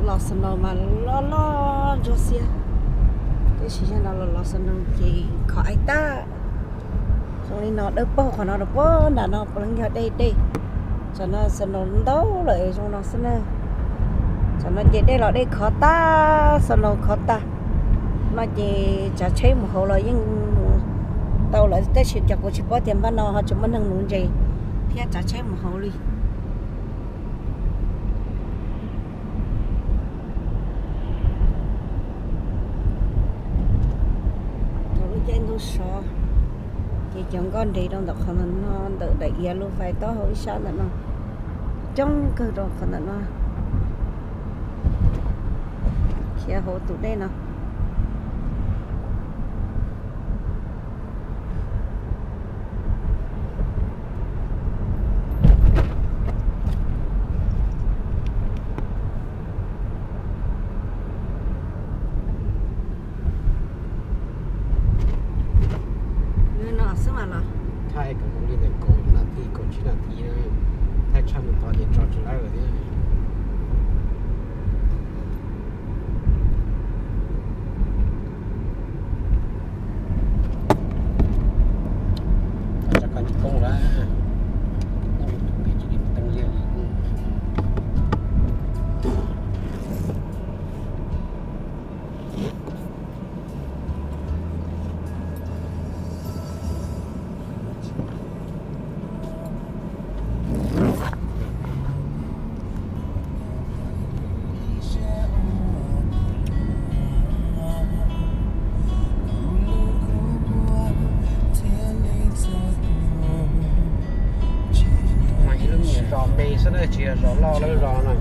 Los snow mas loj loj ntsuag xiab, tab sis zaum no los los snow ces khov aim tag. Zoo li no dawb paug qhov no rau puag nram no puav leej yog dej dej. Tam no snow ntau lawm zoo no xwb na. Tam no ces dej los dej khov tag, snow khov tag. No ces tsav tsheb mus hauv los yeej mus tau lawm tab sis cov kuv tsis paub tias npaj no ho tsis muaj neeg nuv ntses thiab tsav tsheb mus hauv li. Thaum lub caij ntuj sov ces cov nkoj nres rau ntawm qhov ntawm no, ntawm daim iav lub vais taub hau ib sab ntawm no, coob kawg rau qhov ntawm no, khiav hauv tus dej no. Nws no xwb mas los. Thaij kom mus li ntawm kaum nas this kaum tsib nas this, thaij tshaj mus tod ces tso tsis lawv lawm thiab. Tso koj ncig koob lawm, koob tus pem cia li teeb liaj li. Mas ib lub nyuam zos me xwb na, tsis yog zos loj lawm zos no.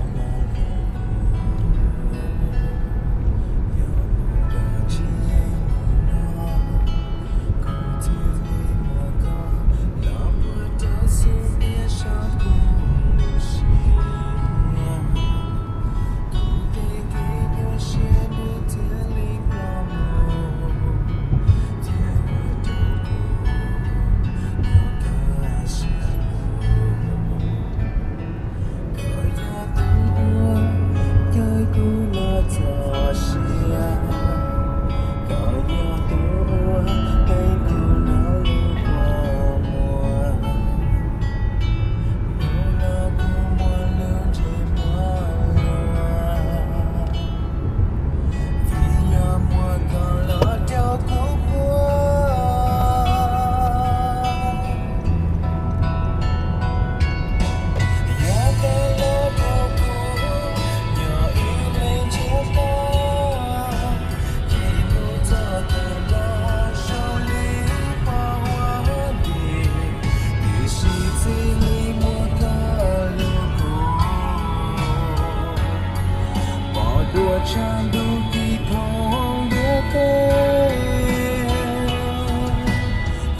Pom dua tshav ntuj ti thoob ntiaj teb,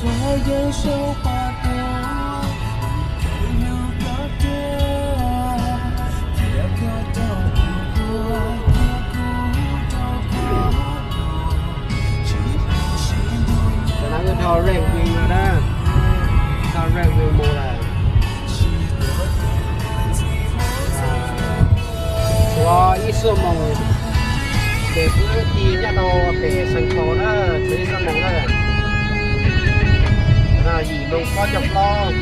qhov yeeb saub pab tuag, kev hlub koj tiag, thiab koj rau kuv tuag, thiab kuv rau koj tuag. Tsis pub sib nrug nyob. Dhau Red Wing no na, dhau Red Wing mus lawm. Tshuav ib xuab moos, ces peb ti nyob rau pem Xeev Khaus na, tshuav ib xuab moos na. Yim moos plaub caug plaub.